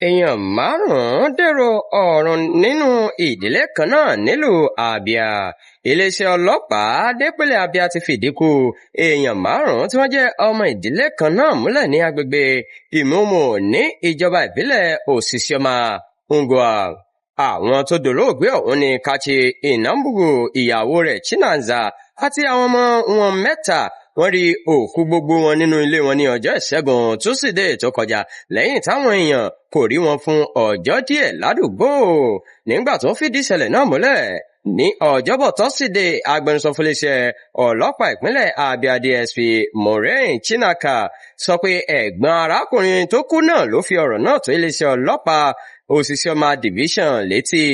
Èèyàn márùn-ún dèrò ọ̀run nínú ìdílé kan náà nílùú Abia. Iléeṣẹ́ ọlọ́pàá dépínlẹ̀ Abia ti fìdí ikú èèyàn márùn-ún tí wọ́n jẹ́ ọmọ ìdílé kan náà múlẹ̀ ní agbègbè Ìmúmò ní ìjọba ìbílẹ̀ Osisioma Ngwa. Àwọn tó dolóògbé ọ̀hún ni Kachi Inambugu, ìyàwó rẹ̀ Chinanza àti àwọn ọmọ wọn mẹ́ta. Wọ́n rí òkú gbogbo wọn nínú ilé wọn ní ọjọ́ Ìṣẹ́gun Túsídẹ̀ẹ́ tó kọjá, lẹ́yìn táwọn èèyàn kò rí wọn fún ọjọ́ díẹ̀ ládùúgbò. Nígbà tó fìdí ìṣẹ̀lẹ̀ náà múlẹ̀ ní Ọjọ́bọ̀ Tọ́sídẹ̀ẹ́, agbẹnusọ fún iléeṣẹ́ ọlọ́pàá ìpínlẹ̀ Abia, DSP Maureen Chinaka, sọ pé ẹ̀gbọ́n arákùnrin tó kú náà ló fi ọ̀rọ̀ náà tó iléeṣẹ́ ọlọ́pàá Osisioma Division létí.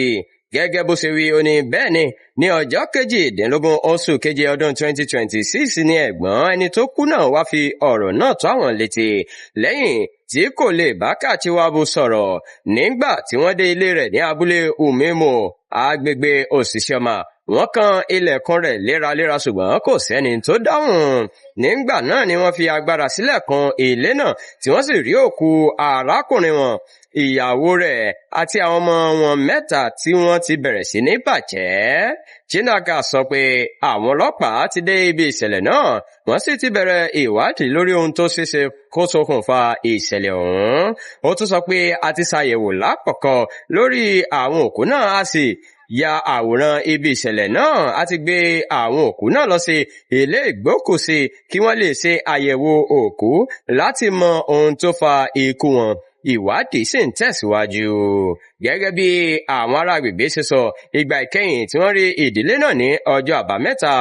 Gẹ́gẹ́ bó ṣe wí, ó ní bẹ́ẹ̀ ni, ní ọjọ́ 18 oṣù keje ọdún 2026 ní ẹ̀gbọ́n ẹni tó kú náà wá fi ọ̀rọ̀ náà tó àwọn létí, lẹ́yìn tí kò lè bá Kachiwabu sọ̀rọ̀. Nígbà tí wọ́n dé ilé rẹ̀ ní abúlé Umemo, agbègbè Osisioma, wọ́n kan ilẹ̀kùn rẹ̀ léraléra, ṣùgbọ́n kò sẹ́ni tó dáhùn. Nígbà náà ni wọ́n fi agbára sílẹ̀kùn ilé náà, tí wọ́n sì rí òkú arákùnrin wọn, ìyàwó rẹ̀ àti àwọn ọmọ wọn mẹ́ta tí wọ́n ti bẹ̀rẹ̀ sí ní bàjẹ́. Chinaka sọ pé àwọn ọlọ́pàá ti dé ibi ìṣẹ̀lẹ̀ náà, wọ́n sì ti bẹ̀rẹ̀ ìwádìí lórí ohun tó ṣeéṣe kó ṣokùnfà ìṣẹ̀lẹ̀ ọ̀hún. Ó tún sọ pé a ti ṣàyẹ̀wò lákọ̀ọ́kọ́ lórí àwọn òkú náà, a sì ya àwòrán ibi ìṣẹ̀lẹ̀ náà. A ti gbé àwọn òkú náà lọ sí ilé ìgbókùsí kí wọ́n lè ṣe àyẹ̀wò òkú láti mọ ohun tó fa ikú wọn. Ìwádìí sì ń tẹ̀síwájú. Gẹ́gẹ́ bí àwọn ará agbègbè ṣe sọ, ìgbà ìkẹyìn tí wọ́n rí ìdílé náà ní ọjọ́ Àbámẹ́ta,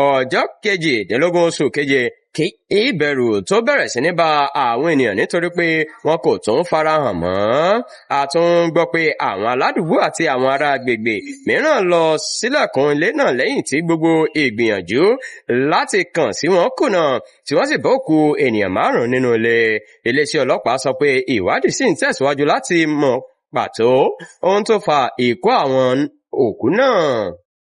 ọjọ́ 18 oṣù keje, kí ìbẹ̀rù tó bẹ̀rẹ̀ sí ní ba àwọn ènìyàn nítorí pé wọn kò tún farahàn mọ́. A tún gbọ́ pé àwọn aládùúgbò àti àwọn ará agbègbè mìíràn lọ sílẹ̀kùn ilé náà lẹ́yìn tí gbogbo ìgbìyànjú láti kàn sí wọn kùnà, tí wọ́n sì bá òkú ènìyàn márùn-ún nínú ilé. Iléeṣẹ́ ọlọ́pàá sọ pé ìwádìí sì ń tẹ̀síwájú láti mọ pàtó ohun tó fa ikú àwọn òkú náà.